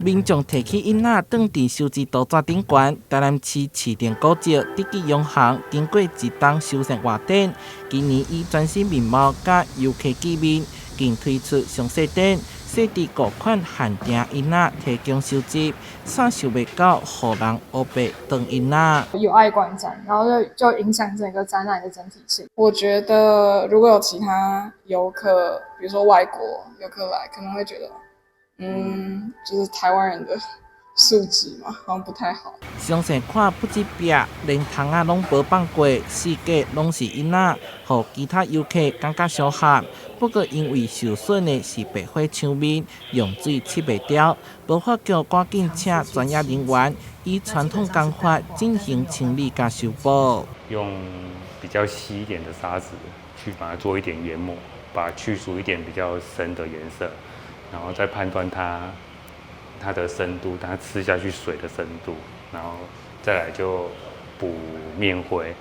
民眾提起椅仔，轉佇收集圖紙頂懸，台南市市定古蹟德記洋行經過一冬修繕活展，今年以全新面貌佮遊客見面，更推出詳細展，設置五款限定椅仔提供收集，煞想袂到予人烏白當椅仔。有礙觀瞻，然後就影響整個展覽的整體性。我覺得如果有其他遊客，比如說外國遊客來，可能會覺得，就是台灣人的素質嘛，好像不太好。詳細看不止壁，連窗仔攏無放過，四界攏是椅仔，予其他遊客感覺相合。不過因為受損的是白火牆面，用水拭袂掉，無法度趕緊請專業人員以傳統工法進行清理佮修補。用比較細一點的沙子去把它做一點研磨，把它去除一點比較深的顏色，然後再判斷它的深度，它吃下去水的深度，然後再來就補面灰，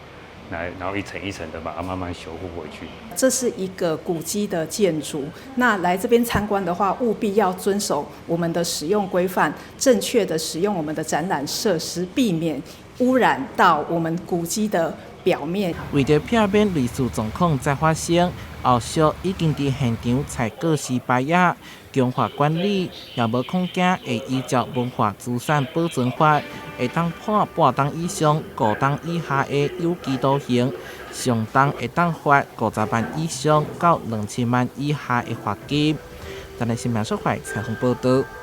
來，然後一層一層的把它慢慢修復回去。這是一個古蹟的建築，那來這邊參觀的話，務必要遵守我們的使用規範，正確的使用我們的展覽設施，避免污染到我們古蹟的表面。為著避免類似狀況再發生，後續已經佇現場採告示牌仔，強化管理，也無恐驚會依照文化資產保存法，會當判半冬以上5冬以下的有期徒刑，上重會當罰50萬以上到2000萬以下的罰金。台南新聞採訪報導。